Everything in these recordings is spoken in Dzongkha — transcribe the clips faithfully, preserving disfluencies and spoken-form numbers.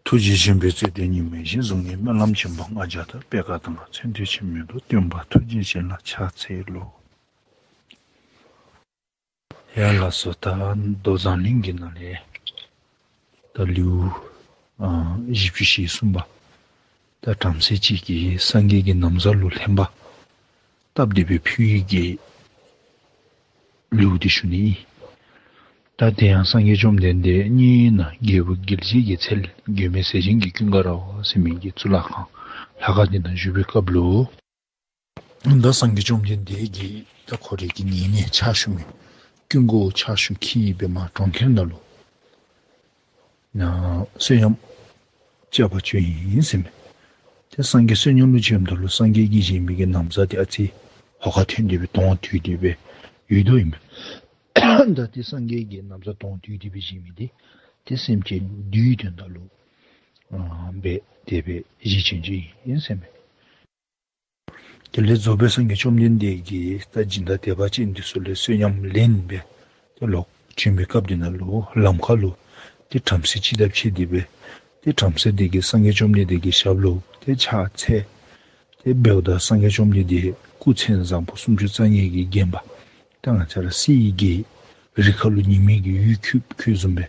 ཐུགས་རྗེ་ཆེན་པོའི་བརྩེ་ལྡན་ཉི་མའི་བཞིན། གཟུགས་བརྙན་སྨོན་ལམ་ཆེན་པོ་ལྔ་བརྒྱ་དང་པད་དཀར་དང་། མཚན་དུས་ཆེན་མེ་ཏོག་སྟོན་པ་ཐུགས་རྗེ་ཅན་ལ་ཕྱག་འཚལ་ལོ། ཡ་ལགས་སོ། ད་མདོ་མཛངས་བླུན་གྱི་ནང་ལས་ད་ལེའུ་ཨ་བཞི་བཅུ་ཞེ་གསུམ་པ། ད་བྲམ་ཟེ་ཅིག་གིས་སངས་རྒྱས་ཀྱི་ན་བཟའ་ལུ་ལྷན་པ་བཏབ་སྟེ་སྦེ་ཕུལ་ཡི་གི་ལེའུ་འདི་ཞུ་ནི་ཨིན། ད་དེ་ཡང་སངས་རྒྱས་བཅོམ་ལྡན་འདས་དམྱལ་བའི་ནང་རྒྱལ་བུ་རྒྱལ་བྱེད་ཀྱི་ཚལ་མགོན་མེད་ཟས་སྦྱིན་གྱི་ཀུན་དགའ་ར་བ་ཟེར་མི་གི་གཙུག་ལག་ཁང་ལྷ་ཁང་འདི་ནང་བཞུགས་པའི་སྐབས་ལུ། ད་སངས་རྒྱས་བཅོམ་ལྡན་འདས་ཀྱིས་ད་ཁོ་རའི་གི་ཉེ་གནས་ཕྱག་ཞུ་མི་ཀུན་དགའ་བོ་ཕྱག་ཞུ་འཁྱིད་སྦེ་མར་གྲོང་ཁྱེར་ནང་ལུ་ན་བསོད་སྙོམས་བཅའ་བར་བྱོན་ཡི་ཟེར་མས། ཏེ་སངས་རྒྱས་བསོད་སྙོམས་ལུ་བྱོནམ་ད་ལུ་སངས་རྒྱས་ཀྱིས་བཞེས་མི་གི་ན་བཟའ་འདི་ཨ་ཙི་ཧོ་ཁ་ཐོན་ཏེ་སྦེ་དོང་བསྡུས་ཏེ་སྦེ་ཡོད་དོ་ཨིན་མས། ད་ཏེ་སངས་རྒྱས་ཀྱིས་ན་བཟའ་དོང་བསྡུས་ཏེ་སྦེ་བཞེས་མི་འདི་ཏེ་སེམས་ཅན་བདུད་དོན་དག་ལུ་ཨ་འབད་དེ་སྦེ་བཞེས་བྱོན་ཅི་ཨིན་ཟེར་མས། དེ་ལས་རྫོགས་པའི་སངས་རྒྱས་བཅོམ་ལྡན་འདས་ཀྱིས་ད་སྦྱིན་བདག་དད་པ་ཅན་འདི་ཚུ་ལས་བསོད་སྙོམས་ལེན་སྦེ་ཏེ་ལོག་བྱོན་པའི་སྐབས་འདི་ནང་ལུ་ལམ་ཁ་ལུ་ཏེ་བྲམ་ཟེ་ཅིག་དང་ཕྱད་དེ་སྦེ་ཏེ་བྲམ་ཟེ་འདི་གིས་སངས་རྒྱས་བཅོམ་ལྡན་འདས་ཀྱི་ཞབས་ལུ་ཏེ་ཕྱག་འཚལ། ཏེ་འབདཝ་ད་སངས་རྒྱས་བཅོམ་ལྡན་འདས་སྐུ་མཚན་བཟང་པོ་སུམ་ཅུ་རྩ་གཉིས་ཀྱིས་བརྒྱན་པ། ད་ང་བཅས་ར་གསེར་གྱི་རི་ཁ་ལུ་ཉི་མའི་གི་འོད་ཁྱུག་ཁྱུག་བཟུམ་སྦེ་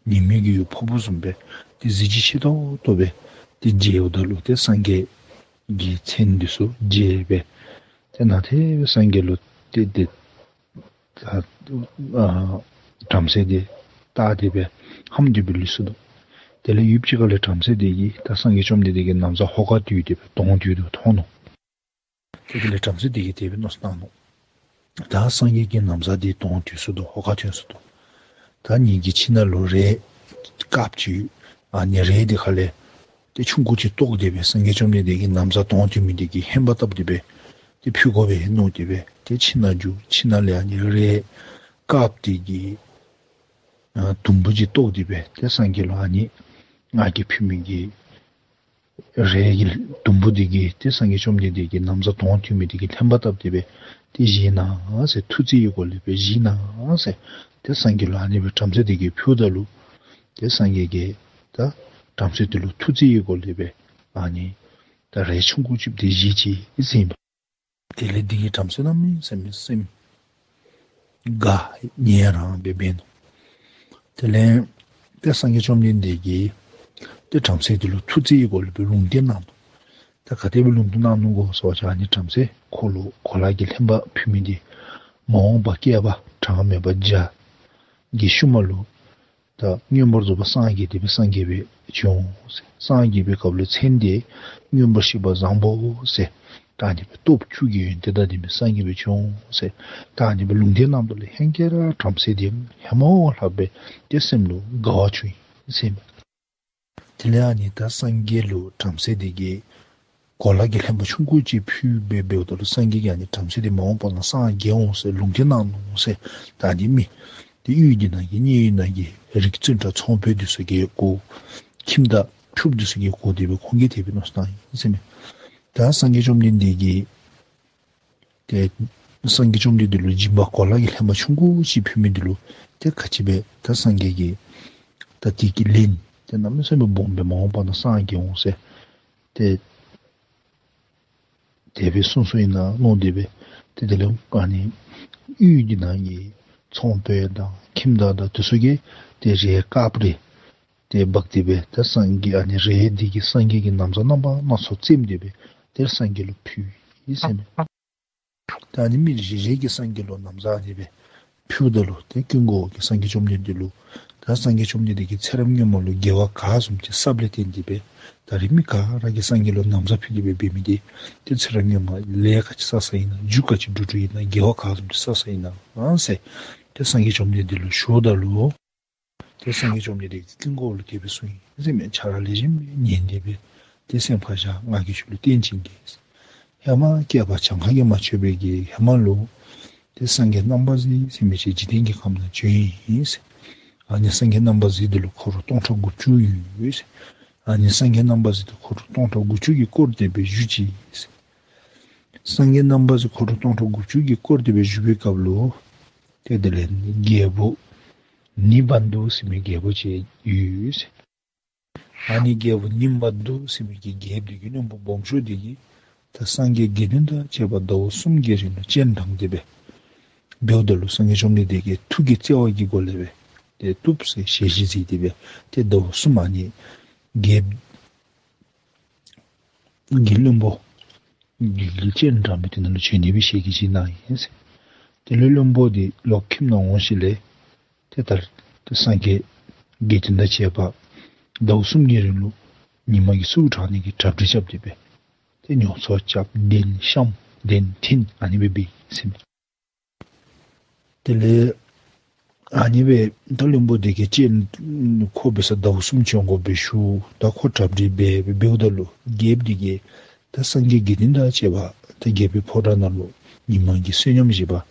ཉི་མའི་གི་འོད་ཕོག་པ་བཟུམ་སྦེ་ཏེ་གཟི་བརྗིད་ཆེ་ཏོག་ཏོ་སྦེ་ཏེ་མཇལཝ་ད་ལུ་ཏེ་སངས་རྒྱས་ཀྱི་མཚན་འདི་ཚུ་མཇལ་སྦེ་ཏེ་ནཱ་ཏེ་སངས་རྒྱས་ལུ་ཏེ་ཏེ་ད་ཨ་བྲམ་ཟེ་འདི་བལྟ་སྟེ་སྦེ་ཧམ་སྟེ་སྦེ་ལུས་སོ་ནུག། དེ་ལས་ཡུདཔ་ཅིག་ཁ་ལས་བྲམ་ཟེ་འདི་གིས་ད་སངས་རྒྱས་བཅོམ་ལྡན་འདས་ཀྱི་ན་བཟའ་ཧོ་ཁ་བསྡུས་ཏེ་སྦེ་དོང་བསྡུས་དོ་མཐོང་ནུག། དེ་ལས་བྲམ་ཟེ་འདི་གིས་དེ་སྦེ་མནོ་བསམ་བཏང་ནུག། ད་སངས་རྒྱས་ཀྱི་ན་བཟའ་འདི་དོང་བསྡུས་སོ་ནུག། ཧོ་ཁ་ཐོན་སོ་ནུག། ད་ངེ་གི་ཁྱིམ་ནང་ལུ་རས་དཀརཔོ་ཅིག་ཡོད། ཨ་ནི་རས་འདི་ཁ་ལས་ཏེ་ཆུང་ཀུ་ཅིག་བཏོག་སྟེ་སྦེ་སངས་རྒྱས་བཅོམ་ལྡན་འདས་ཀྱི་ན་བཟའ་དོང་བསྡུས་མི་འདི་གི་ཧན་པ་བཏབ་སྟེ་སྦེ་ཏེ་ཕུལ་དགོ་པས་མནོ་སྟེ་སྦེ་ཏེ་ཁྱིམ་ནང་འགྱོ། ཁྱིམ་ནང་ལས་ཨ་ནི་རས་དཀརཔོ་འདི་གི་ཨ་དུམ་བུ་ཅིག་བཏོག་སྟེ་སྦེ་ཏེ་སངས་རྒྱས་ལུ་ཨ་ནི་ང་གིས་ཕུལ་མི་གི་རས་ཀྱི་དུམ་བུ་འདི་གིས་ཏེ་སངས་རྒྱས་བཅོམ་ལྡན་འདས་ཀྱི་ན་བཟའ་དོང་བསྡུས་མི་འདི་གི་ལྷན་པ་བཏབ་སྟེ་སྦེ་ཏེ་བཞེས་གནང་ཟེར། ཐུགས་བརྩེ་ཡི་སྒོ་ལས་སྦེ་བཞེས་གནང་ཟེར་ཏེ་སངས་རྒྱས་ལུ་ཨ་ནི་སྦེ་བྲམ་ཟེ་འདི་གིས་ཕུལཝ་ད་ལུ་ཏེ་སངས་རྒྱས་ཀྱིས་ད་བྲམ་ཟེ་འདི་ལུ་ཐུགས་བརྩེ་ཡི་སྒོ་ལས་སྦེ་ཨ་ནི་ད་རས་ཆུང་ཀུ་ཅིག་འདི་བཞེས་ཅི་ཟེར་ཨིན་པས། དེ་ལས་འདི་གིས་བྲམ་ཟེ་གནམ་མེད་ས་མེད་སེམས་དགའ་ཡི་རངས་སྦེ་འབད་ནུག། དེ་ལས་ཏེ་སངས་རྒྱས་བཅོམ་ལྡན་འདས་ཀྱིས་ཏེ་བྲམ་ཟེ་འདི་ལུ་ཐུགས་བརྩེ་ཡི་སྒོ་ལས་སྦེ་ལུང་བསྟན་གནང་ནུག། ད་ག་དེ་སྦེ་ལུང་བསྟན་གནང་ནུག་གོ་ཟེར་བ་ཅིན་ཨ་ནི་བྲམ་ཟེ་ཁོ་ལུ་གོ་ལ་གི་ལྷན་པ་ཕུལ་མི་འདི་མ་འོངས་པ་བསྐལ་པ་གྲངས་མེད་པ་བརྒྱ་གི་ཤུལ་མ་ལུ་ད་མངོན་པར་རྫོགས་པར་སངས་རྒྱས་ཏེ་སྦེ་སངས་རྒྱས་སྦེ་བྱོན་འོང་ཟེར། སངས་རྒྱས་པའི་སྐབས་ལུ་མཚན་འདི་མངོན་པར་ཤེས་པ་བཟང་པོ་ཟེར། ད་ཨ་ནི་སྦེ་སྟོབས་བཅུ་གི་ཡོན་ཏན་དང་ལྡན་པའི་སངས་རྒྱས་སྦེ་བྱོན་འོང་ཟེར། ད་ཨ་ནི་སྦེ་ལུང་བསྟན་གནངམ་ད་ལུ་ཧེང་སྐལ་ར་བྲམ་ཟེ་འདི་ཧེ་མ་བ་ལྷག་སྦེ་ཏེ་སེམས་ལུ་དགའ་བ་བྱུང་ཡི་ཟེར་མས། དེ་ལས་ཨ་ནི་ད་སངས་རྒྱས་ལུ་བྲམ་ཟེ་འདི་གིས་གོ་ལ་གི་ལྷན་པ་ཆུང་ཀུ་ཅིག་ཕུལ་སྦེ་འབདཝ་ད་ལུ་སངས་རྒྱས་ཀྱིས་ཨ་ནི་བྲམ་ཟེ་འདི་མ་འོངས་པ་ན་སངས་རྒྱས་འོང་ཟེར་ལུང་བསྟན་གནང་ནུག་ཟེར། ད་ཨ་ནི་མི་འདི་ཡུལ་འདི་ནང་གི་དམྱལ་བའི་ནང་གི་རིགས་བཙུན་དྲག་ཚོང་དཔོན་འདི་ཚུ་གིས་གོ། ཁྱིམ་བདག་ཕྱུགཔོ་འདི་ཚུ་གིས་གོ་སྟེ་སྦེ་ཁོང་གིས་དེ་སྦེ་མནོ་བསམ་བཏང་ཡི་ཟེར་མས། ད་སངས་རྒྱས་བཅོམ་ལྡན་འདས་ཀྱིས་ཏེ་སངས་རྒྱས་བཅོམ་ལྡན་འདས་ལུ་སྦྱིན་པ་གོ་ལ་གི་ལྷན་པ་ཆུང་ཀུ་ཅིག་ཕུལ་མི་འདི་ལུ་ཏེ་ག་ཅི་སྦེ་ད་སངས་རྒྱས་ཀྱིས་ད་འདི་གི་ལན་ཏེ་གནམ་མེད་ས་མེད་སྦོམ་སྦེ་མ་འོངས་པ་ན་སངས་རྒྱས་འོང་ཟེར་ཏེ་དེ་སྦེ་གསུངས་གསུངསམ་ཨིན་ན་མནོ་སྟེ་སྦེ་ཏེ་དེ་ལས་ཨ་ནི་ཡུལ་འདི་ནང་གི་ཚོང་དཔོན་དང་ཁྱིམ་བདག་དང་དེ་ཚུ་གིས་ཏེ་རས་དཀརཔོ་རེ་ཏེ་འབག་སྟེ་སྦེ་ད་སངས་རྒྱས་ཨ་ནི་རས་འདི་གིས་སངས་རྒྱས་ཀྱི་ན་བཟའ་རྣམ་པ་སྣ་ཚོགས་བཙེམས་ཏེ་སྦེ་ཏེ་སངས་རྒྱས་ལུ་ཕུལ་ཡི་ཟེར་མས། ད་ཨ་ནི་མི་རེ་རེ་གིས་སངས་རྒྱས་ལུ་ན་བཟའ་ཨ་ནི་སྦེ་ཕུལཝ་ད་ལུ་ཏེ་ཀུན་དགའ་བོ་གིས་སངས་རྒྱས་བཅོམ་ལྡན་འདས་ལུ་ད་སངས་རྒྱས་བཅོམ་ལྡན་འདས་ཀྱིས་ཚེ་རབས་སྔོན་མ་ལུ་དགེ་བ་ག་བཟུམ་ཅིག་བསགས་པ་ལས་བརྟེན་ཏེ་སྦེ་ད་རེས་མི་ག་ར་གིས་སངས་རྒྱས་ལུ་ན་བཟའ་ཕུལ་ཏེ་སྦེ་འབད་མི་འདི་ཏེ་ཚེ་རབས་སྔོན་མ་ལས་ག་ཅི་བསགས་བསགསཔ་ཨིན་ན་རྒྱུ་ག་ཅི་བསྒྲུབས་བསྒྲུབསཔ་ཨིན་ན་དགེ་བ་ག་བཟུམ་ཅིག་བསགས་བསགསཔ་ཨིན་ན་ཨ་ཟེར་ཏེ་སངས་རྒྱས་བཅོམ་ལྡན་འདས་ལུ་ཞུཝ་ད་ལུ་ཏེ་སངས་རྒྱས་བཅོམ་ལྡན་འདས་ཀྱིས་ཀུན་དགའ་བོ་ལུ་དེ་སྦེ་གསུངས་ཡི་ཟེར་མས། ཁྱོད་ར་ལེགས་ཤོམ་སྦེ་ཉན་ཏེ་སྦེ་ཏེ་སེམས་ཁར་བཞག། ང་གིས་ཁྱོད་ལུ་བསྟན་བྱིན་གེ། ཧེ་མ་བསྐལ་པ་གྱངས་ཁ་གིས་མ་ཆོད་པའི་གི་ཧེ་མ་ལུ་ཏེ་སངས་རྒྱས་རྣམ་པར་གཟིགས་ཟེར་མི་ཅིག་འཇིག་རྟེན་གྱི་ཁམས་ནང་བྱོན་ཡི་ཟེར། ཨ་ནི་སངས་རྒྱས་རྣམ་པར་གཟིགས་འདི་ལུ་འཁོར་སྟོང་ཕྲག་དགུ་བཅུ་ཡོད་ཟེར། ཨ་ནི་སངས་རྒྱས་རྣམ་པར་གཟིགས་འདི་འཁོར་སྟོང་ཕྲག་དགུ་བཅུ་གིས་བསྐོར་ཏེ་སྦེ་བཞུགས་ཅི་ཟེར། སངས་རྒྱས་རྣམ་པར་གཟིགས་འཁོར་སྟོང་ཕྲག་དགུ་བཅུ་གིས་བསྐོར་ཏེ་སྦེ་བཞུགས་པའི་སྐབས་ལུ་ཏེ་དེ་ལས་རྒྱལ་པོ་ནཻ་བནྡྷུ་ཟེར་མི་རྒྱལ་པོ་ཅིག་ཡོད་ཟེར། ཨ་ནི་རྒྱལ་པོ་ཉི་མ་བདུད་ཟེར་མི་གི་རྒྱལཔོ་འདི་གིས་བློན་པོ་སྦོམ་ཤོས་འདི་གིས་ད་སངས་རྒྱས་དགེ་འདུན་དང་བཅས་པ་ཟླཝ་གསུམ་གྱི་རིང་ལུ་སྤྱན་དྲངས་ཏེ་སྦེ་འབདཝ་ད་ལུ་སངས་རྒྱས་བཅོམ་ལྡན་འདས་ཀྱིས་ཐུགས་ཀྱི་བརྩེ་བ་གི་སྒོ་ལས་སྦེ་ཏེ་བཏུབ་ཟེར་ཞལ་བཞེས་མཛད་དེ་སྦེ་ཏེ་ཟླཝ་གསུམ་ཨ་ནི་རྒྱལཔོ་གི་བློན་པོ་གི་སྤྱན་དྲངས་སྦེ་དེ་ནང་ལུ་བྱོན་ནི་སྦེ་ཞལ་གྱིས་བཞེས་གནང་ཡི་ཟེར། དེ་ལས་བློན་པོ་འདི་ལོག་ཁྱིམ་ནང་འོང་ཞིནམ་ལས་ཏེ་ད་ཏེ་སངས་རྒྱས་དགེ་འདུན་དང་བཅས་པ་ཟླཝ་གསུམ་གྱི་རིང་ལུ་ཉི་མ་གི་གསོལཝ་དྲང་ནི་གི་གྲ་སྒྲིག་རྐྱབ་སྟེ་སྦེ་ཏེ་ཉོ་ཚོང་རྐྱབ་གདན་བཤམས་གདན་བཏིང་ཨ་ནི་སྦེ་འབད་ཡི་ཟེར་མས། དེ་ལས་ཨ་ནི་སྦེ་ད་བློན་པོ་འདི་གིས་སྤྱན་ཁོ་འབད་སར་ཟླཝ་གསུམ་བྱོན་དགོ་པའི་ཞུ་ད་ཁོ་གྲ་སྒྲིག་འབད་འབདཝ་ད་ལུ་རྒྱལཔོ་འདི་གིས་ད་སངས་རྒྱས་དགེ་འདུན་དང་བཅས་པ་ད་རྒྱལ་པོའི་ཕོ་བྲང་ནང་ལུ་ཉི་མ་གི་བསོད་སྙོམས་བཞེས་པར་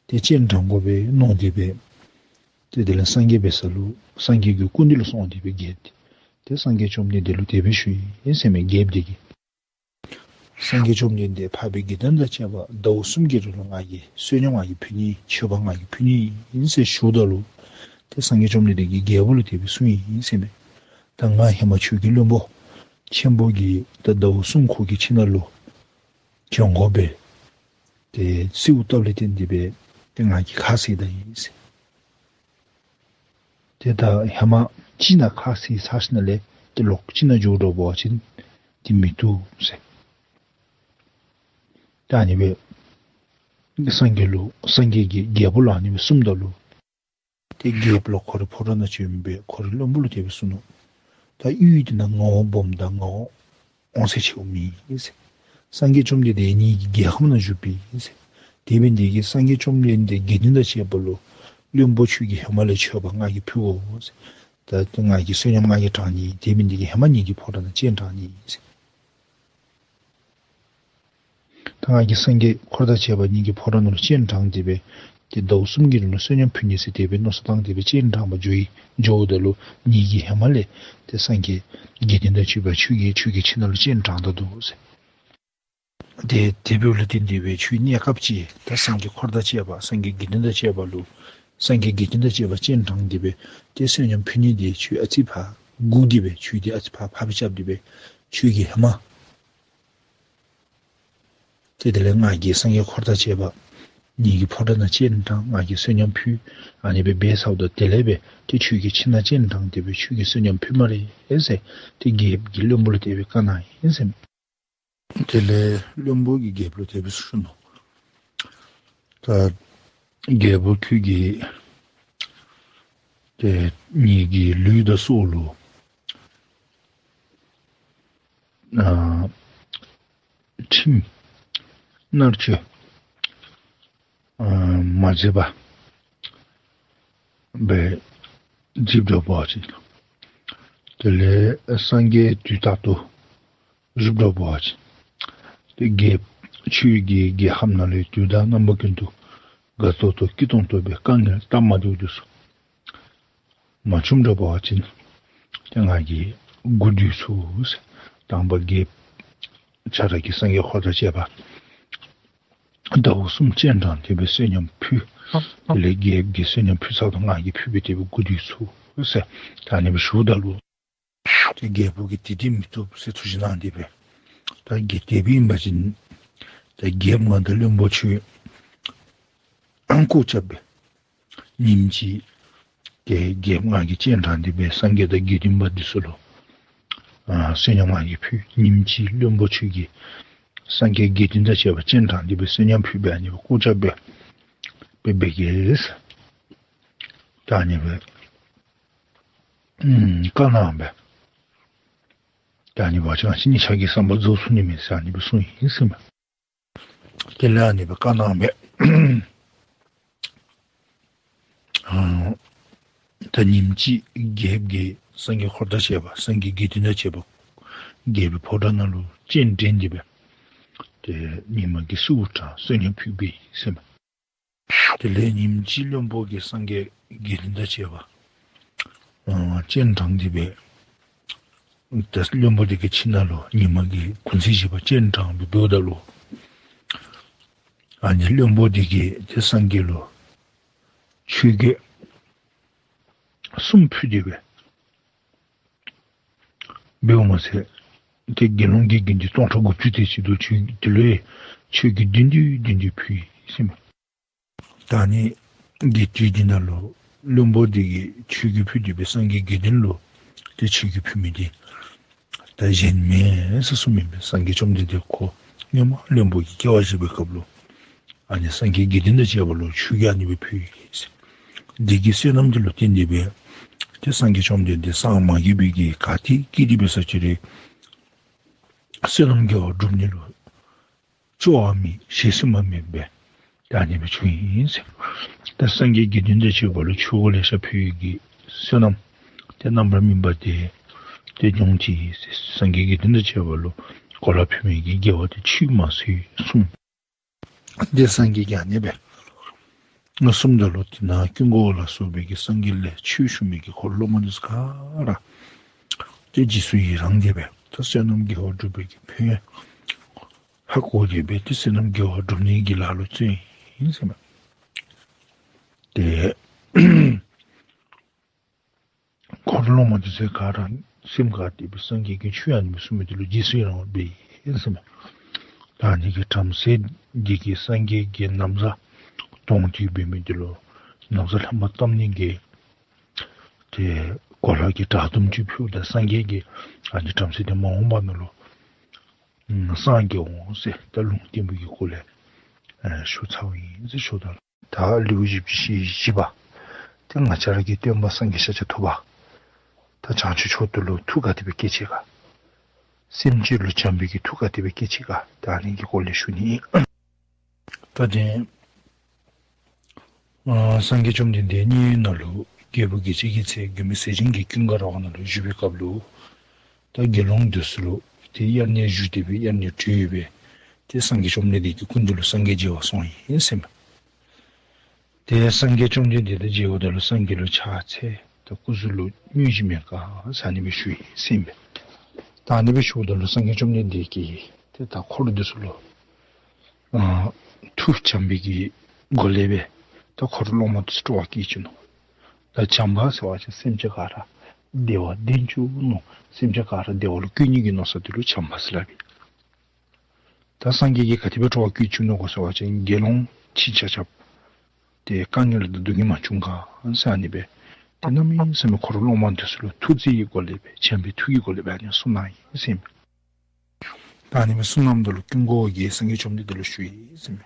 ཏེ་སྤྱན་དྲངས་དགོ་པས་མནོ་སྟེ་སྦེ་ཏེ་དེ་ལས་སངས་རྒྱས་འབད་སར་ལུ་སངས་རྒྱས་ཀྱི་སྐུ་མདུན་ལུ་སོང་སྟེ་སྦེ་རྒྱལཔོ་འདི་ཏེ་སངས་རྒྱས་བཅོམ་ལྡན་འདས་ལུ་དེ་སྦེ་ཞུ་ཡི་ཟེར་མས། རྒྱལཔོ་འདི་གིས་སངས་རྒྱས་བཅོམ་ལྡན་འདས་འཕགས་པའི་དགེ་འདུན་དང་བཅས་པ་ཟླཝ་གསུམ་གྱི་རིང་ལུ་ང་གིས་བསོད་སྙོམས་ང་གིས་ཕུལ་ནི་མཆོད་པ་ང་གིས་ཕུལ་ནི་ཨིན་ཟེར་ཞུཝ་ད་ལུ་ཏེ་སངས་རྒྱས་བཅོམ་ལྡན་འདས་ཀྱིས་རྒྱལ་པོ་ལུ་དེ་སྦེ་གསུངས་ཡི་ཟེར་མས། ད་ང་ཧེ་མ་ཁྱོད་ཀྱི་བློན་པོ་ཆེན་པོ་གིས་ད་ཟླཝ་གསུམ་ཁོ་གི་ཁྱིམ་ནང་ལུ་བྱོན་དགོ་པས། ཏེ་གསོལཝ་བཏབ་ལས་བརྟེན་ཏེ་སྦེ་ཏེ་ང་གིས་ཁ་བཟེད་ད་ཡི་ཟེར། ཏེ་ད་ཧེ་མ་ཅིག་ནང་ཁ་བཟེད་ཚར་ཞིནམ་ལས་ཏེ་ལོག་ཅིག་ནང་འགྱོ་འགྱོ་བ་ཅིན་ཏེ་མི་བཏུབ་ཟེར། ད་ཨ་ནི་སྦེ་སངས་རྒྱས་ལུ་སངས་རྒྱས་ཀྱིས་རྒྱལ་པོ་ལུ་ཨ་ནི་སྦེ་གསུངམ་ད་ལུ་ཏེ་རྒྱལཔོ་ལུ་ཁོ་རའི་ཕོ་བྲང་ནང་བྱོན་སྦེ་ཁོ་རའི་བློན་པོ་ལུ་དེ་སྦེ་གསུངས་ནུག། ད་ཡུལ་འདི་ནང་ངོ་བོ་སྦོམ་དང་ངོ་བོ་འོང་ས་ཆེཝ་མེད་ཟེར། སངས་རྒྱས་བཅོམ་ལྡན་འདས་ངེ་གི་རྒྱལ་ཁམས་ནང་བཞུགས་པས་ཟེར། དེ་འབད་ནི་དེ་གིས་སངས་རྒྱས་བཅོམ་ལྡན་འདས་དགེ་འདུན་དང་བཅས་པ་ལུ་བློན་པོ་ཁྱོད་ཀྱིས་ཧེ་མ་ལས་མཆོད་པ་ང་གིས་ཕུལ་དགོ་ཟེར། ད་ང་གིས་བསོད་སྙོམས་ང་གིས་དྲང་ནི། དེ་འབད་ནི་དེ་གིས་ཧེ་མ་ངེ་གི་ཕོ་བྲང་ནང་སྤྱན་དྲངས་ནི་ཟེར། ད་ང་གིས་སངས་རྒྱས་འཁོར་དང་བཅས་པ་ངེ་གི་ཕོ་བྲང་ནང་ལུ་སྤྱན་དྲངས་ཏེ་སྦེ་ཏེ་ཟླཝ་གསུམ་གྱི་རིང་ལུ་བསོད་སྙོམས་ཕུལ་ནི་ཟེར་དེ་སྦེ་མནོ་བསམ་བཏང་སྟེ་སྦེ་སྤྱན་དྲངས་པར་འགྱོ་ཡི། འགྱོཝ་ད་ལུ་ངེ་གི་ཧེ་མ་ལས་ཏེ་སངས་རྒྱས་དགེ་འདུན་དང་བཅས་པ་ཁྱོད་ཀྱི་ཁྱོད་ཀྱི་ཁྱིམ་ནང་ལུ་སྤྱན་དྲངས་ད་འདུག་ཟེར། ཏེ་དེ་འབདཝ་ལས་བརྟེན་ཏེ་སྦེ་ཁྱོད་གནས་སྐབས་ཅིག་ད་སངས་རྒྱས་འཁོར་དང་བཅས་པ་སངས་རྒྱས་དགེ་འདུན་དང་བཅས་པ་ལུ་སངས་རྒྱས་དགེ་འདུན་དང་བཅས་པ་སྤྱན་དྲངས་ཏེ་སྦེ་ཏེ་བསོད་སྙོམས་ཕུལ་ནི་འདི་ཁྱོད་ཨ་ཙི་ཕར་སྒུག་སྟེ་སྦེ་ཁྱོད་འདི་ཨ་ཙི་ཕར་ཕར་སྦེ་རྐྱབ་སྟེ་སྦེ་ཁྱོད་ཀྱིས་ཧེ་མ་ཏེ་དེ་ལས་ང་གིས་སངས་རྒྱས་འཁོར་དང་བཅས་པ་ངེ་གི་ཕོ་བྲང་ནང་སྤྱན་དྲངས། ང་གིས་བསོད་སྙོམས་ཕུལ། ཨ་ནི་སྦེ་འབད་ཚརཝ་ད་དེ་ལས་སྦེ་ཏེ་ཁྱོད་ཀྱི་ཁྱིམ་ནང་སྤྱན་དྲངས་ཏེ་སྦེ་ཁྱོད་ཀྱིས་བསོད་སྙོམས་ཕུལ་སྨ་རེ་ཟེར་ཏེ་རྒྱལཔོ་གིས་བློན་པོ་ལུ་དེ་སྦེ་བཀའ་གནང་ཡི་ཟེར། དེ་ལས་བློན་པོ་གིས་རྒྱལཔོ་ལུ་དེ་སྦེ་ཞུ་ནུག། ད་རྒྱལ་པོ་ཁྱོད་ཀྱིས་ཏེ་ངེ་གི་ལུས་དང་སྲོག་ལུ་ཨ་ཁྲིམས་མནར་གཅོད་ཨ་མ་མཛད་པར་སྦེ་བཞུགས་འགྱོ་བ་ཅིན། དེ་ལས་སངས་རྒྱས་དུས་རྟག་ཏུ་བཞུགས་འགྱོ་བ་ཅིན། ཏེ་རྒྱལཔོ་ཁྱོད་ཀྱི་རྒྱལ་ཁམས་ནང་ལས་དུས་དང་རྣམ་པ་ཀུན་ཏུ་དགའ་ཏོག་ཏོ་སྐྱིད་ཏོང་ཏོ་སྦེ་དཀའ་ངལ་སྟབས་མ་བདེཝ་འདི་ཚུ་མ་བྱུང་འགྱོ་བ་ཅིན། ཏེ་ང་གིས་མགུ་མདུན་ཚུགས་ཟེར། དང་པ་རྒྱལཔོ་ཁྱོད་ར་གིས་སངས་རྒྱས་འཁོར་དང་བཅས་པ་ཟླཝ་གསུམ་སྤྱན་དྲངས་ཏེ་སྦེ་བསོད་སྙོམས་ཕུལ། དེ་ལས་རྒྱལཔོ་གིས་བསོད་སྙོམས་ཕུལ་ཚརཝ་ད་ང་གིས་ཕུལ་སྦེ་དེ་སྦེ་མགུ་མདུན་ཚུགས་ཟེར་ད་ཨ་ནི་སྦེ་ཞུཝ་ད་ལུ། ཏེ་རྒྱལ་པོ་གིས་དེ་འདི་མི་བཏུབ་ཟེར་ཐུགས་བཞེད་གནང་སྟེ་སྦེ། ད་རྒྱལཔོ་དེ་སྦེ་ཨིན་པ་ཅིན་ད་རྒྱལཔོ་ང་དང་བློན་པོ་ཁྱོད་ཨ་སྐོར་རྐྱབ་སྦེ་ཉིནམ་གཅིག་ཏེ་རྒྱལཔོ་ང་གིས་སྤྱན་དྲངས་ཏེ་སྦེ་སངས་རྒྱས་དང་དགེ་འདུན་པ་འདི་ཚུ་ལུ་ཨ་བསོད་སྙོམས་ང་གིས་ཕུལ། ཉིནམ་གཅིག་བློན་པོ་ཁྱོད་ཀྱིས་སངས་རྒྱས་དགེ་འདུན་དང་བཅས་པ་སྤྱན་དྲངས་ཏེ་སྦེ་བསོད་སྙོམས་ཕུལ་སྦེ་ཨ་ནི་སྦེ་སྐོར་རྐྱབ་སྦེ་འབད་འབད་གེ་ཟེར་ད་ཨ་ནི་སྦེ་ཨམ་བཀའ་གནང་སྦེ། ད་ཨ་ནི་འབད་བ་ཅིན་ང་བཅས་གཉིས་ཆ་གི་བསམ་པ་རྫོགས་ཚུགས་ནི་མས་ཟེར་ཨ་ནི་སྦེ་གསུངས་ཡི་ཟེར་མས། དེ་ལས་ཨ་ནི་སྦེ་བཀའ་གནང་སྦེ། ཨ་ད་ཉིནམ་གཅིག་རྒྱལཔོ་གིས་སངས་རྒྱས་འཁོར་དང་བཅས་པ་སངས་རྒྱས་དགེ་འདུན་དང་བཅས་པ་རྒྱལ་པོའི་ཕོ་བྲང་ནང་ལུ་སྤྱན་འདྲེན་ཏེ་སྦེ་ཏེ་ཉི་མ་གི་གསོལཝ་དྲངས་བསོད་སྙོམས་ཕུལ་བས་ཟེར་མས། དེ་ལས་ཉིནམ་གཅིག་བློན་པོ་གིས་སངས་རྒྱས་དགེ་འདུན་དང་བཅས་པ་ཨ་སྤྱན་དྲངས་ཏེ་སྦེ་ཏེ་བློན་པོ་དེ་གི་ཁྱིམ་ནང་ལུ་ཉི་མ་གི་གུང་ཚིགས་བཞེས་པར་སྤྱན་དྲངས་སྦེ་འབདཝ་ད་ལུ་ཨ་ནི་བློན་པོ་དེ་གིས་ཏེ་སངས་རྒྱས་ལུ་ཆོས་གོས་གསུམ་ཕུལ་ཏེ་སྦེ་ འབདཝ་མ་ཚད་ཏེ་དགེ་སློང་གི་དགེ་འདུན་སྟོང་ཕྲག་དགུ་བཅུ་དེ་ཅིག་འདུག། ཆོས་དེ་ལུ་ཡང་ཆོས་གོས་བདུན་བདུན་བདུན་བདུན་ཕུལ་ཡི་ཟེར་མས། ད་ཨ་ནི་གི་དུས་འདི་ནང་ལུ་བློན་པོ་འདི་གིས་ཆོས་གོས་ཕུལ་ཏེ་སྦེ་སངས་རྒྱས་དགེ་འདུན་ལུ་ཏེ་ཆོས་གོས་ཕུལ་མི་འདི་ད་གཞན་མེན་ཟེར་གསུངམ་ཨིན་པས། སངས་རྒྱས་བཅོམ་ལྡན་འདས་ཁོ་སྔོན་མ་བློན་པོ་གི་སྐྱེ་བ་བཞེས་པའི་སྐབས་ལུ་ཨ་ནི་སངས་རྒྱས་དགེ་འདུན་དང་བཅས་པ་ལུ་ཆོས་གོས་ཨ་ནི་སྦེ་ཕུལ་ཡི་ཟེར། འདི་གི་བསོད་ནམས་འདི་ལུ་བརྟེན་ཏེ་སྦེ་ཏེ་སངས་རྒྱས་བཅོམ་ལྡན་འདས་སངས་མ་རྒྱས་པའི་གི་ག་ཏེ་སྐྱེས་ཏེ་འབད་ས་ཅི་རུང་བསོད་ནམས་དགེ་བ་སྒྲུབ་ནི་ལུ་སྐྱོ་བ་མེད་ཞེ་སེམས་མ་མེད་པར་ད་ཨ་ནི་སྦེ་བྱུང་ཡི་ཟེར། ད་སངས་རྒྱས་དགེ་འདུན་དང་བཅས་པ་ལུ་ཆོས་གོས་ལེ་ཤ་ཕུལ་བའི་གི་བསོད་ནམས་ཏེ་རྣམ་པར་སྨིན་པ་དེ་ཏེ་འབྱུང་ཅི་ཟེར། སངས་རྒྱས་དགེ་འདུན་དང་བཅས་པ་ལུ་གོ་ལ་ཕུལ་མི་གི་དགེ་བ་དེ་ཆུད་མ་ཟོས་གསུངས། ཏེ་སངས་རྒྱས་ཀྱིས་ཨ་ནི་སྦེ་གསུངམ་ད་ལུ་དེ་ནང་ཀུན་དགའ་བོ་ལ་སོགས་པའི་གི་སངས་རྒྱས་ལས་ཆོས་ཞུ་མི་གི་འཁོར་སློབ་མ་འདི་ཚུ་ག་ར་ཏེ་རྗེས་སུ་ཡི་རངས་ཏེ་སྦེ་ད་བསོད་ནམས་དགེ་བ་སྒྲུབ་པའི་གི་ཕན་ཡོན་ཧ་གོ་སྟེ་སྦེ་ཏེ་བསོད་ནམས་དགེ་བ་སྒྲུབ་ནི་གི་ལཱ་ལུ་བརྩོན་ཡི་ཟེར་མས། ཏེ་འཁོར་སློབ་མ་འདི་ཚུ་ག་ར་སེམས་དགའ་སྟེ་སྦེ་སངས་རྒྱས་ཀྱིས་ཆོས་ཨ་ནི་སྦེ་གསུངས་མི་འདི་ལུ་རྗེས་སུ་ཡི་རང་བ་འབད་ཡི་ཟེར་མས། ད་ཨ་ནི་གི་བྲམ་ཟེ་འདི་གིས་སངས་རྒྱས་ཀྱི་ན་བཟའ་དོང་དུ་འབད་མི་འདི་ལུ་ན་བཟའ་ལྷམ་པ་བཏབ་ནི་གི་ཏེ་གོ་ལ་གི་དྲ་དུམ་ཅིག་ཕུལཝ་ད་སངས་རྒྱས་ཀྱིས་ཨ་ནི་བྲམ་ཟེ་འདི་མ་འོངས་པ་ནང་ལུ་སངས་རྒྱས་འོང་ཟེར་ད་ལུང་བསྟན་པའི་གི་སྐོར་ལས་ཨེ་ཞུ་ཚརཝ་ཨིན་ཟེར་ཞུཝ་ད་ལུ། ད་ལེའུ་བཞི་བཅུ་ཞེ་བཞི་པ། ཏེ་ང་བཅས་ར་གི་སྟོན་པ་སངས་རྒྱས་ཤཱཀྱ་ཐུབ་པ་ད་བྱང་ཆུབ་མཆོག་ཏུ་ལུ་ཐུགས་ག་དེ་སྦེ་བསྐྱེད་ཅི་ག། སེམས་ཅན་ལུ་བྱམས་པའི་གི་ཐུགས་ག་དེ་སྦེ་བསྐྱེད་ཅི་ག། ད་ཨ་ནི་གི་སྐོར་ལས་ཞུ་ནི་ཨིན། ད་དེ་ཨ་སངས་རྒྱས་བཅོམ་ལྡན་འདས་མཉན་ཡོད་ནང་ལུ་རྒྱལ་བུ་རྒྱལ་བྱེད་ཀྱི་ཚལ་མགོན་མེད་ཟས་སྦྱིན་གྱི་ཀུན་དགའ་ར་བ་ནང་ལུ་བཞུགས་པའི་སྐབས་ལུ་ད་དགེ་སློང་འདི་ཚུ་ལུ་ཏེ་དབྱར་གནས་བཞུགས་ཏེ་སྦེ་དབྱར་གནས་གྲོལ་སྦེ་ཏེ་སངས་རྒྱས་བཅོམ་ལྡན་འདས་ཀྱི་སྐུ་མདུན་ལུ་སངས་རྒྱས་མཇལ་བར་སོང་ཡི་ཟེར་མས། ཏེ་སངས་རྒྱས་བཅོམ་ལྡན་འདས་དང་མཇལཝ་ད་ལུ་སངས་རྒྱས་ལུ་ཕྱག་འཚལ། ད་སྐུ་གཟུགས་ལུ་གནོད་གཞི་མེད་ག་ཟེར་ཨ་ནི་སྦེ་ཞུ་ཡི་ཟེར་མས། ད་ཨ་ནི་སྦེ་ཞུཝ་ད་ལུ་སངས་རྒྱས་བཅོམ་ལྡན་འདས་ཀྱིས་ཏེ་ད་འཁོར་འདི་ཚུ་ལུ་ཨ་ཐུགས་བྱམས་པའི་གི་སྒོ་ལས་སྦེ་ད་འཁོར་སློབ་མ་འདི་ཚུ་སྤྲོ་བ་བསྐྱེད་བཅུག་ནུག། ད་བྱམས་པ་ཟེར་བ་ཅིན་སེམས་ཅན་ག་ར་བདེ་བ་ལྡན་བཅུག་ནི། སེམས་ཅན་ག་ར་བདེ་བ་ལུ་བཀོད་ནི་གི་མནོ་བསམ་འདི་ལུ་བྱམས་པ་ཟེར་སླབ་ཨིན། ད་སངས་རྒྱས་ཀྱིས་ག་དེ་སྦེ་སྤྲོ་བ་བསྐྱེད་བཅུག་ནུག་གོ་ཟེར་བ་ཅིན་དགེ་སློང་ཁྱེད་ཆ་ཁྱབ་ཏེ་དཀའ་ངལ་དང་སྡུག་བསྔལ་མ་བྱུང་ག་ཟེར་ཨ་ནི་སྦེ་ཏེ་གནམ་མེད་ས་མེད་འཁོར་སློབ་མ་འདི་ཚུ་ལུ་ཐུགས་བརྩེ་བའི་སྒོ་ལས་སྦེ་བྱམས་པའི་ཐུགས་ཀྱི་སྒོ་ལས་སྦེ་ཨ་ནི་གསུངས་གནང་ཡི་ཟེར་མས། ད་ཨ་ནི་སྦེ་གསུངས་གནངམ་ད་ལུ་ཀུན་དགའ་བོ་གིས་སངས་རྒྱས་བཅོམ་ལྡན་འདས་ལུ་ཞུ་ཡི་ཟེར་མས།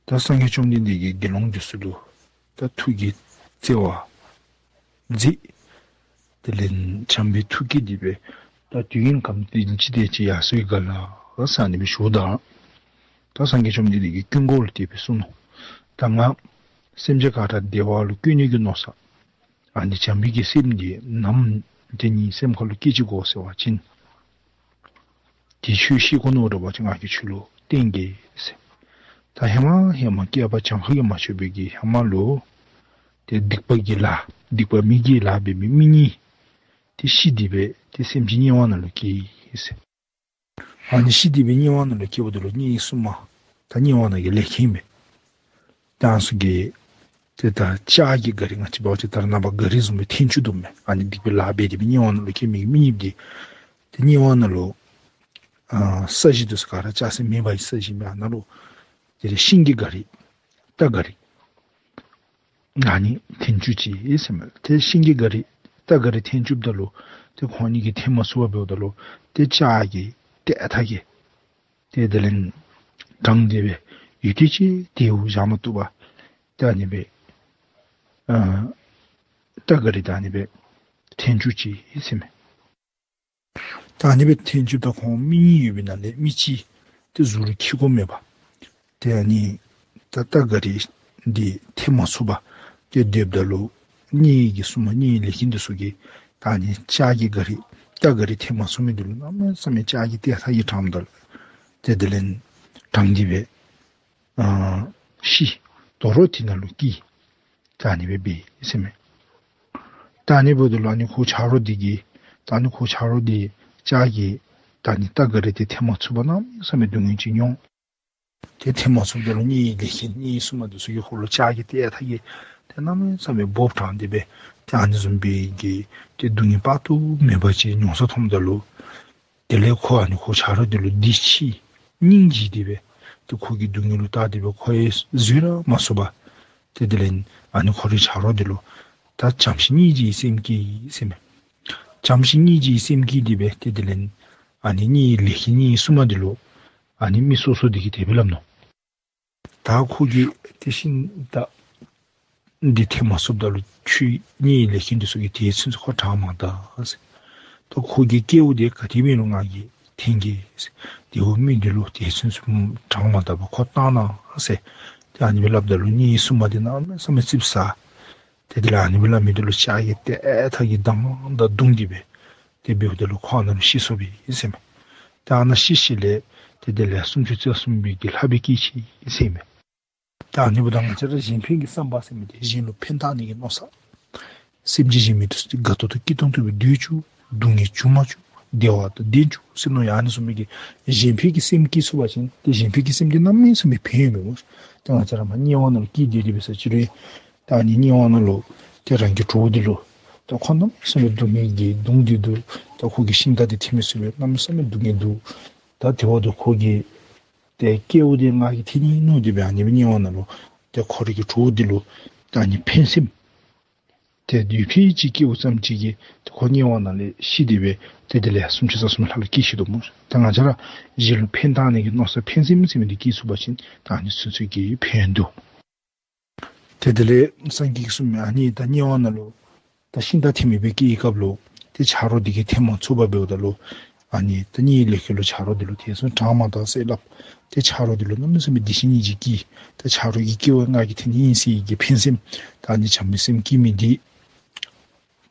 ད་སངས་རྒྱས་བཅོམ་ལྡན་འདས་ཀྱིས་དགེ་སློང་འདི་ཚུ་ལུ་ད་ཐུགས་ཀྱི་བརྩེ་བ་མཛད། དེ་ལས་བྱམས་པའི་ཐུགས་བསྐྱེད་དེ་སྦེ་ད་དུས་ཡུན་ག་དེམ་ཅིག་དེ་ཅིག་ཡར་སོང་ཡི་ག་ལགས་ཟེར་ཨ་ནི་སྦེ་ཞུཝ་ད་ད་སངས་རྒྱས་བཅོམ་ལྡན་འདས་ཀྱིས་ཀུན་དགའ་བོ་ལུ་དེ་སྦེ་གསུངས་ནུག། ད་ང་སེམས་ཅན་ག་ར་བདེ་བ་ལུ་བཀོད་ནི་གི་མནོ་བསམ་ཨ་ནི་བྱམས་པའི་གི་སེམས་འདི་ནམ་དེ་ཉིད་སེམས་ཁ་ལུ་སྐྱེ་ཅི་གོ་ཟེར་བ་ཅིན་དེ་ཁྱོད་ཤེས་དགོ་མནོ་བ་ཅིན་ང་གིས་ཁྱོད་ལུ་བསྟན་གེ་ཟེར། ད་ཧེ་མ་ཧེ་མ་བསྐལ་པ་གྱངས་ཁ་གིས་མ་ཆོད་པའི་གི་ཧེ་མ་ལུ་ཏེ་སྡིག་པ་གི་ལཱ་སྡིག་པ་མི་དགེ་ལཱ་འབད་མི་མི་གཉིས་ཏེ་ཤི་སྟེ་སྦེ་ཏེ་སེམས་ཅན་དམྱལ་བ་ནང་ལུ་སྐྱེས་ཡི་ཟེར། ཨ་ནི་ཤི་སྟེ་སྦེ་དམྱལ་བ་ནང་ལུ་སྐྱེཝ་ད་ལུ་གཉེན་ཉེ་སྲུང་མ་ད་དམྱལ་བ་ནང་གི་ལས་མཁན་སྦེ་ད་ཨ་ནི་ཚུ་གིས་ཏེ་ད་ལྕགས་ཀྱི་ག་རི་ང་བཅས་འབད་བ་ཅིན་ད་རེས་ནངས་པ་ག་རི་བཟུམ་སྦེ་འཐེན་བཅུག་དོ་མས། ཨ་ནི་སྡིག་པའི་ལཱ་འབད་དེ་སྦེ་དམྱལ་བ་ནང་ལུ་སྐྱེས་མི་མི་གཉིས་འདི་ཏེ་དམྱལ་བ་ནང་ལུ་ཨ་ས་གཞི་འདི་ཚུ་ག་ར་ལྕགས་སྲེག་མེད་པའི་ས་གཞི་མས། ཨ་ནཱ་ལུ་དེ་ལས་ཤིང་གི་ག་རི་རྟ་ག་རི་ཨ་ནི་འཐེན་བཅུག་ཅི་ཟེར་མས། ཏེ་ཤིང་གི་ག་རི་རྟ་ག་རི་འཐེན་བཅུགཔ་ད་ལུ་ཏེ་ཁོང་གཉིས་ཀྱིས་འཐེན་མ་ཚུགས་པར་འབདཝ་ད་ལུ་ཏེ་ལྕགས་ཀྱི་ཏེ་ཨ་ཐག་གིས་ཏེ་དེ་ལས་དྲངས་ཏེ་སྦེ་ཡུད་ཐེངས་ཅིག་དེ་བཞག་མ་བཏུབ་པར་ཏེ་ཨ་ནི་སྦེ་ཨ་རྟ་ག་རི་ད་ཨ་ནི་སྦེ་འཐེན་བཅུག་ཅི་ཟེར་མས། ད་ཨ་ནི་སྦེ་འཐེན་བཅུགཔ་ད་ཁོང་མི་གཉིས་ཡོད་པའི་ནང་ལས་མི་གཅིག་ཏེ་གཟུགས་ལུ་འཁྱུ་གོ་མེད་པར་ཏེ་ཨ་ནི་ད་རྟ་ག་རི་འདི་འཐེན་མ་ཚུགས་པར་ཏེ་སྡོདཔ་ད་ལུ་གཉེན་ཉེ་གི་སྲུང་མ་གཉེན་ཉེ་ལས་མཁན་འདི་ཚུ་གིས་ད་ཨ་ནི་ལྕགས་ཀྱི་ག་རི་རྟ་ག་རི་འཐེན་མ་ཚུགས་མི་འདི་ལུ་གནམ་མེད་ས་མེད་ལྕགས་ཀྱི་ཏེ་ཨ་ཐག་གིས་དྲངམ་ད་ལུ་ཏེ་དེ་ལས་དྲངས་ཏེ་སྦེ་ཨ་ཤི་དོ་རུང་དེ་ནང་ལུ་སྐྱེས། ད་ཨ་ནི་སྦེ་འབད་ཡི་ཟེར་མས། ད་ཨ་ནི་འབདཝ་ད་ལུ་ཨ་ནི་ཁོ་ཆ་རོགས་འདི་གིས་ད་ཨ་ནི་ཁོ་ཆ་རོགས་འདི་ལྕགས་ཀྱི་ད་ཨ་ནི་རྟ་ག་རི་འདི་འཐེན་མ་ཚུགས་པར་གནམ་མེད་ས་མེད་སྡུག་བསྔལ་ཅིག་མྱོང་། ཏེ་འཐེན་མ་ཚུགསཔ་ད་ལུ་གཉེན་ཉེ་ལས་མཁན་གཉེན་ཉེ་སྲུང་མ་འདི་ཚུ་གིས་ཁོ་ལུ་ལྕགས་ཀྱི་ཏེ་ཨ་ཐག་གིས་ ཏེ་གནམ་མེད་ས་མེད་སྦོབ་དྲགས་ཏེ་སྦེ་ཏེ་ཨ་ནི་བཟུམ་སྦེ་གི་ཏེ་སྡུག་བསྔལ་དཔག་ཏུ་མེད་པ་ཅིག་མྱོང་ས་མཐོངམ་ད་ལུ་དེ་ལས་ཁོ་ཨ་ནི་ཁོ་ཆ་རོགས་འདི་ལུ་འདི་ཕྱི་སྙིང་རྗེ་སྟེ་སྦེ་ཏེ་ཁོ་གི་སྡུག་བསྔལ་ལུ་བལྟ་སྟེ་སྦེ་ཁོ་ཡང་བཟོད་ར་མ་ཚུགས་པར་ཏེ་དེ་ལས་ཨ་ནི་ཁོ་རའི་ཆ་རོགས་འདི་ལུ་ད་བྱམས་ཤིང་སྙིང་རྗེའི་སེམས་བསྐྱེད་ཟེར་མས། བྱམས་ཤིང་སྙིང་རྗེའི་སེམས་བསྐྱེད་དེ་སྦེ་ཏེ་དེ་ལས་ཨ་ནི་གཉེན་ལས་མཁན་གཉེན་སྲུང་མ་འདི་ལུ་ཨ་ནི་མི་སོ་སོ་འདི་གིས་དེ་སྦེ་སླབ་ནུག། ད་ཁོ་གིས་ཏེ་ཤིང་རྟ་འདི་འཐེན་མ་ཚུགསཔ་ད་ལུ་ཁྱོད་གཉེན་ལས་མཁན་འདི་ཚུ་གིས་དེ་ཚུན་ཚོད་ཁོ་དྲག་མ་ད་ཟེར། ད་ཁོ་གི་སྐལཝ་འདི་ག་ཏེ་མེད་རུང་ང་གིས་འཐེན་གེ་ཟེར། དེ་འོ་མི་འདི་ལུ་དེ་ཚུན་ཚོད་དྲག་མ་ད་པར་ཁོ་བཏང་གནང་ཟེར། ཏེ་ཨ་ནི་སྦེ་སླབ་ད་ལུ་གཉེན་སྲུང་མ་འདི་གནམ་མེད་ས་མེད་ཙིགཔ་ཟ། ཏེ་དེ་ལས་ཨ་ནི་སྦེ་སླབ་མི་འདི་ལུ་ལྕགས་ཀྱི་ཏེ་ཐག་གིས་དང་དང་བརྡུང་སྟེ་སྦེ་ཏེ་འབདཝ་ད་ལུ་ཁོ་ཨ་ནཱ་ལུ་ཤི་སོང་པས་ཟེར་མས། ཏེ་ཨ་ནཱ་ཤི་ཞིནམ་ལས་ཏེ་དེ་ལས་སུམ་ཅུ་རྩ་གསུམ་པའི་གི་ལྷ་སྦེ་སྐྱེས་ཅི་ཟེར་མས། ཏེ་ཨ་ནི་འབདཝ་ད་ང་བཅས་ར་གཞན་ཕན་གྱི་བསམ་པ་ཟེར་མི་འདི་གཞན་ལུ་ཕན་བཏགས་ནི་གི་མནོ་བསམ། སེམས་ཅན་གཞན་མི་འདི་ཚུ་དགའ་ཏོག་ཏོ་སྐྱིད་ཏོང་ཏོ་སྦེ་སྡོད་བཅུག། སྡུག་བསྔལ་བྱུང་མ་བཅུག། བདེ་བ་དང་ལྡན་བཅུག་ཟེར་མནོ་ཡང་ཨ་ནི་བཟུམ་མའི་གི་གཞན་ཕན་གྱི་སེམས་སྐྱེས་ཚུགས་པ་ཅིན་ཏེ་གཞན་ཕན་གྱི་སེམས་འདི་གནམ་མེད་ས་མེད་ཕན་ཡོདཔ་མས་སྨོ། ཏེ་ང་བཅས་ར་མར་དམྱལ་བ་ནང་ལུ་སྐྱེས་ཏེ་སྡོད་པའི་ས་ཅིག་རུང་ད་ཨ་ནི་དམྱལ་བ་ནང་ལུ་ཏེ་རང་གི་གྲོགས་འདི་ལུ་ད་ཁོ་གནམ་མེད་ས་མེད་སྡུག་བསྔལ་གྱིས་གདུང་སྟེ་འདུག། ད་ཁོ་གིས་ཤིང་རྟ་འདི་འཐེན་མི་ཚུགས་པས། གནམ་མེད་ས་མེད་སྡུག་བསྔལ་འདུག། ད་དེ་འབདཝ་ད་ཁོ་གིས་ཏེ་སྐལཝ་འདི་ང་གིས་འཐེན་ནི་མནོ་སྟེ་སྦེ་ཨ་ནི་སྦེ་དམྱལ་བ་ནང་ལུ་ཏེ་ཁོ་རའི་གི་གྲོགས་འདི་ལུ་ད་ཨ་ནི་ཕན་སེམས་ཏེ་ཡུདཔ་ཅིག་སྐྱེཝ་ཙམ་ཅིག་གིས་ཏེ་ཁོ་དམྱལ་བ་ནང་ལས་ཤི་སྟེ་སྦེ་ཏེ་དེ་ལས་སུམ་ཅུ་རྩ་གསུམ་ལྷ་ལུ་སྐྱེས་ཅི་དོ་སྨོ། ད་ང་བཅས་ར་གཞན་ལུ་ཕན་བཏགས་ནི་གི་མནོ་བསམ་ཕན་སེམས་ཟེར་མི་འདི་སྐྱེས་ཚུགས་པ་ཅིན་ད་ཨ་ནི་ཚུན་ཚོད་ཀྱི་ཕན་འདུག། ཏེ་དེ་ལས་སངས་རྒྱས་ཀྱིས་གསུངས་མི་ཨ་ནི་ད་དམྱལ་བ་ནང་ལུ་ད་ཤིང་རྟ་འཐེན་མི་སྦེ་སྐྱེས་པའི་སྐབས་ལུ་ཏེ་ཆ་རོགས་འདི་གིས་འཐེན་མ་ཚུགས་པར་འབདཝ་ད་ལུ་ཨ་ནི་ད་གཉེན་ལས་མཁན་ལུ་ཆ་རོགས་འདི་ལུ་དེ་ཚུན་དྲག་མ་ད་ཟེར་སླབ། ཏེ་ཆ་རོགས་འདི་ལུ་གནམ་མེད་ས་མེད་བདེ་ཞིང་སྙིང་རྗེ་སྐྱེས། ད་ཆ་རོགས་ཀྱི་སྐལཝ་ང་གིས་འཐེན་ནི་ཨིན་ཟེར་གྱི་ཕན་སེམས་ད་ཨ་ནི་བྱམས་པའི་སེམས་སྐྱེས་མི་འདི་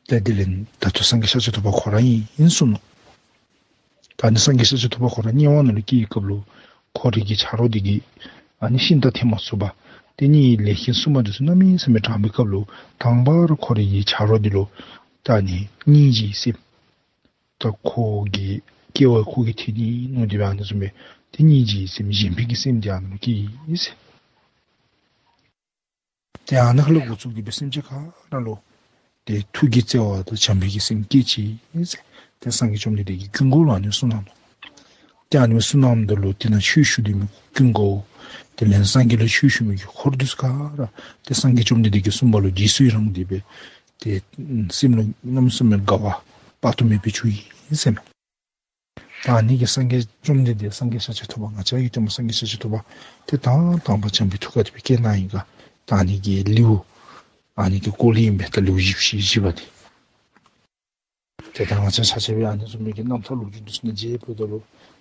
ད་དེ་ལས་ད་ལྟོ་སངས་རྒྱས་ཤཱཀྱ་ཐུབ་པ་ཁོ་ར་ཨིན་གསུངས་ནུག། ད་ཨ་ནི་སངས་རྒྱས་ཤཱཀྱ་ཐུབ་པ་ཁོ་ར་དམྱལ་བ་ནང་ལུ་སྐྱེས་པའི་སྐབས་ལུ་ཁོ་རའི་གི་ཆ་རོགས་འདི་གིས་ཨ་ནི་ཤིང་རྟ་འཐེན་མ་ཚུགས་པར་ཏེ་གཉེན་ལས་མཁན་སྲུང་མ་འདི་ཚུ་གནམ་མེད་ས་མེད་དྲག་པའི་སྐབས་ལུ་དང་པ་ར་ཁོ་རའི་གི་ཆ་རོགས་འདི་ལུ་ད་ཨ་ནི་སྙིང་རྗེའི་སེམས་ད་ཁོ་གི་སྐལཝ་ཁོ་གིས་འཐེན་ནི་མནོ་སྟེ་སྦེ་ཨ་ནི་བཟུམ་སྦེ་ཏེ་སྙིང་རྗེའི་སེམས་གཞན་ཕན་གྱི་སེམས་འདི་ཨ་ནཱ་ལུ་སྐྱེས་ཟེར། ཏེ་ཨ་ནཱ་ཁ་ལས་འགོ་བཙུགས་ཏེ་སྦེ་སེམས་ཅན་ག་ར་ལུ་ཏེ་ཐུགས་ཀྱི་བརྩེ་བ་དང་བྱམས་པའི་གི་སེམས་བསྐྱེད་ཅི་ཟེར། ཏེ་སངས་རྒྱས་བཅོམ་ལྡན་འདས་ཀྱིས་ཀུན་དགའ་བོ་ལུ་ཨ་ནི་གསུངས་གནང་ནུག། ཏེ་ཨ་ནི་གསུངས་གནངམ་ད་ལུ་དེ་ནང་ཆོས་ཞུ་སྡོད་མི་ཀུན་དགའ་བོ་དེ་ལས་སངས་རྒྱས་ལུ་ཆོས་ཞུ་མི་གི་འཁོར་འདི་ཚུ་ག་ར་ཏེ་སངས་རྒྱས་བཅོམ་ལྡན་འདས་ཀྱིས་གསུངས་པ་ལུ་རྗེས་སུ་ཡི་རང་སྟེ་སྦེ་ཏེ་སེམས་ལུ་གནམ་མེད་ས་མེད་དགའ་བ་དཔག་ཏུ་མེད་པ་བྱུང་ཡི་ཟེར་མས། ད་ཨ་ནི་གི་སངས་རྒྱས་བཅོམ་ལྡན་འདས་སངས་རྒྱས་ཤཱཀྱ་ཐུབ་པ་ང་བཅས་ཀྱི་སྟོན་པ་སངས་རྒྱས་ཤཱཀྱ་ཐུབ་པ་ཏེ་ད་དང་པ་བྱམས་པའི་ཐུགས་ཀ་དེ་སྦེ་བསྐྱེད་གནང་ཡི་ག། ད་ཨ་ནི་གི་ལེའུ་ཨ་ནི་གི་སྐོར་ལས་ཨིན་པས། ད་ལེའུ་བཞི་བཅུ་ཞེ་བཞི་པ་འདི། ཏེ་ད་ང་བཅས་ཆ་ཁྱབ་ཨ་ནི་བཟུམ་མའི་གི་རྣམ་ཐར་ལོ་རྒྱུས་འདི་ཚུ་ནང་མཇལཝ་ད་ལུ་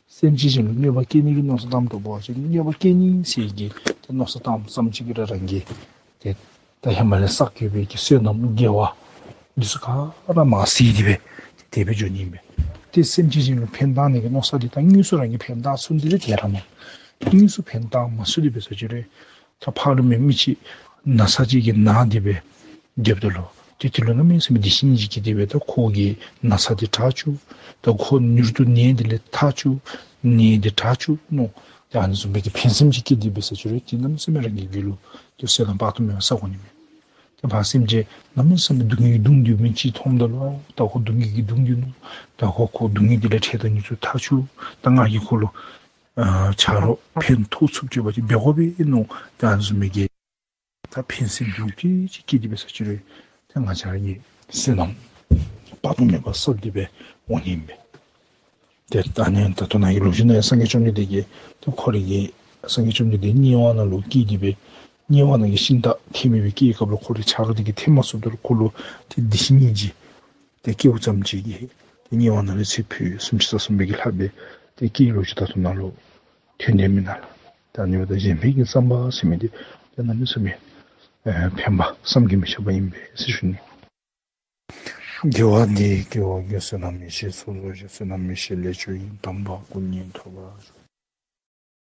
སེམས་ཅན་གཞན་ལུ་གནོད་པ་བསྐྱལ་ནི་གི་མནོ་བསམ་བཏངམ་འདྲཝ་ཅིག་གནོད་པ་བསྐྱལ་ནི་ཟེར་གྱི་ཏེ་མནོ་བསམ་བཏངམ་ཙམ་ཅིག་གིས་ར་རང་གི་ཏེ་ད་ཧེ་མ་ལས་བསགས་ཡོད་པའི་གི་བསོད་ནམས་དགེ་བ་འདི་ཚུ་ག་ར་མར་ཟད་དེ་སྦེ་དེ་སྦེ་འགྱོ་ནི་ཨིན་པས། ཏེ་སེམས་ཅན་གཞན་ལུ་ཕན་བཏགས་ནི་གི་མནོ་བསམ་འདི་ད་དངོས་སུ་རང་གིས་ཕན་བཏགས་ཚུགས་ནི་འདི་ལས་ར་མ་དངོས་སུ་ཕན་བཏགས་མ་ཚུགས་དེ་སྦེ་ས་ཅིག་རུང་ད་ཕར་ལུ་མི་མི་ཅིག་ན་ཚ་ཅིག་གིས་ན་སྟེ་སྦེ་སྡོདཔ་ད་ལུ་ཏེ་དེ་ལུ་གནམ་མེད་ས་མེད་བདེ་ཞིང་སྙིང་རྗེ་སྐྱེས་ཏེ་སྦེ་ད་ཁོ་གི་ན་ཚ་འདི་དྲག་བཅུག། ད་ཁོ་མྱུར་དུ་ནད་འདི་ལས་ཐར་བཅུག། ནད་འདི་དྲག་བཅུག་མནོ། ཏེ་ཨ་ནི་བཟུམ་སྦེ་གི་ཕན་སེམས་ཅིག་སྐྱེས་ཏེ་སྦེ་ས་ཅིག་རུང་ཏེ་གནམ་མེད་ས་མེད་རང་གི་རྒྱུད་ལུ་ཏེ་བསོད་ནམས་དཔག་ཏུ་མེད་པ་བསག་དགོ་ནི་མས། ཏེ་ཕར་སེམས་ཅན་གནམ་མེད་ས་མེད་སྡུག་བསྔལ་གྱིས་གདུང་སྟེ་ཡོད་མི་ཅིག་མཐོངམ་ད་ལུ་ཨ་ད་ཁོ་སྡུག་བསྔལ་གྱིས་གདུང་སྟེ་ནུག། ད་ཁོ་ཁོ་སྡུག་བསྔལ་འདི་ལས་འཕྲལ་དང་མྱུར་དུ་ཐར་བཅུག། ད་ང་གིས་ཁོ་ལུ་ཨ་ཆ་རོགས་ཕན་ཐོགས་ཚུགསཔ་ཅིག་འབད་དགོ་པས་མནོ། ད་ཨ་ནི་བཟུམ་མའི་གི་ད་ཕན་སེམས་སྡུག་ཅིག་སྐྱེས་ཏེ་སྦེ་ས་ཅིག་རུང་ཏེ་ང་བཅས་ར་གིས་བསོད་ནམས་དཔག་ཏུ་མེད་པ་བསགས་ཏེ་སྦེ་འོང་ནི་ཨིན་པས། ཏེ་ད་ཨ་ནི་ད་ལྟོ་ནཱ་གི་ལོ་རྒྱུས་ནང་སངས་རྒྱས་བཅོམ་ལྡན་འདས་ཀྱིས་ཏེ་ཁོ་རའི་གི་སངས་རྒྱས་བཅོམ་ལྡན་འདས་དམྱལ་བ་ནང་ལུ་སྐྱེས་ཏེ་སྦེ་དམྱལ་བ་ནང་གི་ཤིང་རྟ་འཐེན་མི་སྦེ་སྐྱེས་པའི་སྐབས་ལུ་ཁོ་རའི་ཆ་རོགས་འདི་གིས་འཐེན་མ་ཚུགསཔ་ད་ལུ་ཁོ་ལུ་ཏེ་བདེ་ཞིང་སྙིང་རྗེ་ཏེ་སྐྱེཝ་ཙམ་ཅིག་གིས་ཏེ་དམྱལ་བ་ནང་ལས་ཚེ་འཕོས་སུམ་ཅུ་རྩ་གསུམ་པའི་གི་ལྷ་སྦེ་ཏེ་སྐྱེས་ལོ་རྒྱུས་ད་ལྟོ་ནཱ་ལུ་ཐོན་ཏེ་མེན་ན་ལགས། ད་ཨ་ནི་འབདཝ་ད་གཞན་ཕན་གྱི་བསམ་པ་ཟེར་མི་འདི་ཏེ་གནམ་མེད་ས་མེད་ཨེ་ཕན་པ་བསམ་གྱིས་མི་ཁྱབ་པ་ཨིན་པས་ཟེར་ཞུ་ནི། དགེ་བ་འདི་ཡིས་སྐྱེ་བོ་ཀུན། བསོད་ནམས་ཡེ་ཤེས་ཚོགས་རྫོགས་ཤིང་། བསོད་ནམས་ཡེ་ཤེས་ལས་བྱུང་བའི། དམ་པ་སྐུ་གཉིས་ཐོབ་པར་ཤོག།